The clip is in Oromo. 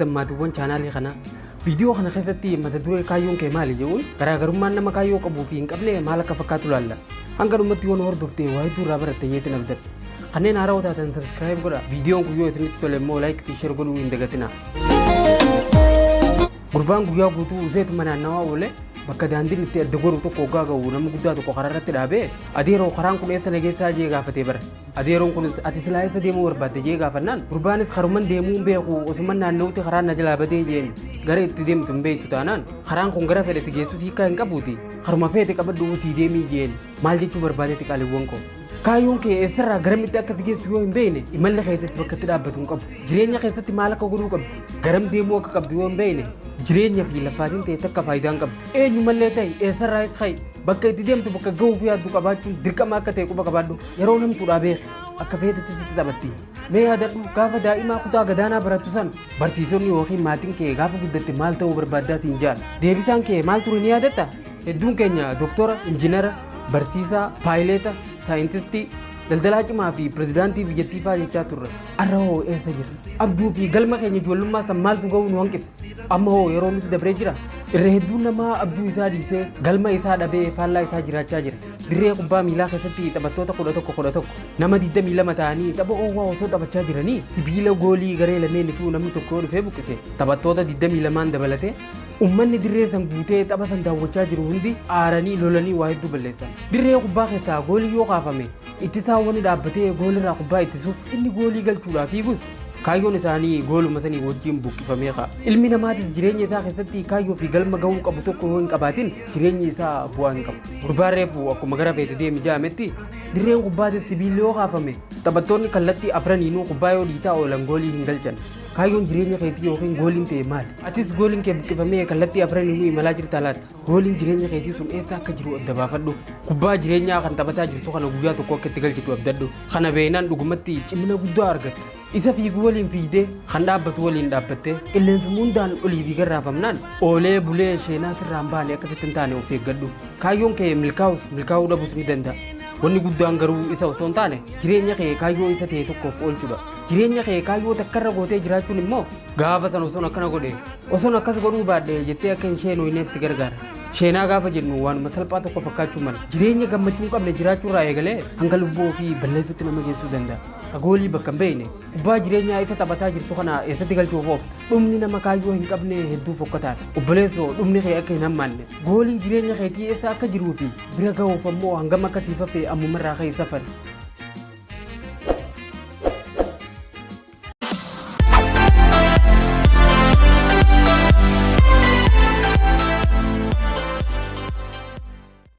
Jirtan maatiiwwan chaanaalii kanaa. Viidiyoo kana keessatti mata duree "Kaayyoon kee maali?" jedhuun garaagarummaan nama kaayyoo qabuu fi hin qabne maal akka fakkaatu laalla. Hanga dhumatti yoo nu hordofte waa hedduu irraa baratte jeetiin abdadha. Kanneen haarawaa taatan subscribe godha. Viidiyoon kun yoo isinitti tole immoo like fi share godhuu hin dagatina. Gurbaan guyyaa guutuu useetuma naannawaa oole. Bakka daandiin itti adda goru tokko hoggaa ga'u, nama guddaa tokko karaa irratti dhaabee, "Adeeroo, karaan kun eessa na geessaa?" jee gaafatee bara. Adeeroon kunis, "Ati silaa eessa deemuu barbaadde?" jee gaafannaan, gurbaanis, "Karuman deemuu hin beeku, osuman naanna'utti karaan na jalaa badee," jeen. "Gara itti deemtu hin beektu taanaan, karaan kun gara fedhe geessus hiikaa hin qabuuti, karuma feete qabadhu usii deemii," jeen. Maal jechuu barbaadeeti, qaaliiwwan koo? Kaayyoon kee eessarraa garamitti akka si geessu yoo hin beekne, imalli keessatti bakka itti dhaabbatu hin qabu. Jireenya keessatti maal akka godhuu qabdu, garam deemuu akka qabdu yoo hin beekne, jireenya fi lafaatiin ta'e takka faayidaa hin qabdu. Eenyumallee ta'e, eessarraa ka'i, bakka itti deemtu, bakka gahuuf yaaddu qabaachuun dirqama akka ta'e quba qabaadhu. Yeroo namtuudhaa beeki, akka feetetti sitti taphatti. Mee yaadadhu, gaafa daa'imaa kutaa gadaanaa barattu san, barsiisonni yookiin maatiin kee "Gaafa guddatte maal ta'uu barbaaddaatiin?" jaal. Deebisaan kee maal ture, ni yaadatta? Hedduun keenya doktora, injinara, barsiisaa, paayileeta, saayintistii, daldalaa cimaa fi pirezidaantii biyyattii fa'aa jechaa turre. Har'a hoo eessa jirra? Abjuu fi galma keenya ijoollummaa san maaltu ga'uu nu hanqise? Amma hoo yeroo nuti dabree jira? Irra hedduun namaa abjuu isaa dhiisee, galma isaa dhabee, faallaa isaa jiraachaa jira. Dirree kubbaa miilaa keessatti taphattoota 11 11, nama 22 ta'anii tapha oowwaa osoo taphachaa jiranii, sibiila goolii garee lameenituu namni tokko yoo dhufee buqqise, taphattoota 22 dabalatee ummanni dirree san guutee tapha san daawwachaa jiru hundi aaranii lolanii waa hedduu balleessan. Dirree kubbaa keessaa goolii yoo kaafame, ittisaawwan dhaabbatee goolirraa kubbaa ittisuuf, inni goolii galchuudhaaf fiigus, kaayyoon isaanii gooluma sanii wajjin buqqifamee ka'a. Ilmi namaatis jireenya isaa keessatti kaayyoo fi galma gahuu qabu tokko yoo hin qabaatin, jireenyi isaa bu'aa hin qabu. Gurbaan reefu akkuma gara feete deemi jaametti, dirreen kubbaatis sibiilli yoo kaafame, taphattoonni kallattii afraniinuu kubbaa yoo dhiitaa oolan goolii hin galchan. Kaayyoon jireenya keetii yookiin gooliin ta'e maali? Atis gooliin kee buqqifamee kallattii afraniinuu imalaa jirta laata? Gooliin jireenya keetii sun eessa akka jiru adda baafadhu. Kubbaa jireenyaa kan taphataa jirtu kana guyyaa tokko akka itti galchitu abdadhu. Kana beeknaan dhugumatti cimina guddaa argatta. Isa fiigu waliin fiigdee, kan dhaabbatu waliin dhaabbattee, qilleensuma hundaan olii fi garraafamnaan oolee bulee sheenaa sirraan baane akkasitti hin taane of eeggadhu. Kaayyoon kee milkaa'us milkaa'uu dhabus ni danda'a. Wanni guddaan garuu isa osoo hin taane, jireenya kee kaayyoo isa ta'e tokkoof oolchuudha. Jireenya kee kaayyoo takkarra gootee jiraachuun immoo gaafa sana "Osoon akkana godhe, osoon akkas godhuu baadhe" jettee akka hin sheenooyneef si gargaara. Sheenaa gaafa jennu waanuma salphaa tokko fakkaachuu mala. Jireenya gammachuu hin qabne jiraachuurraa eegalee hanga lubbuu ofii balleessuutti nama geessuu danda'a. Goolii bakka hin beekne kubbaa jireenyaa isa taphataa jirtu kana eessatti galchuuf oofta? Dhumni nama kaayyoo hin qabne hedduu fokkataadha. Obboleessoo, dhumni kee akka hin hammaanne, gooliin jireenya keetii eessa akka jiruu fi bira gahuuf ammoo hangam akka siif hafe ammumarraa ka'ii safari.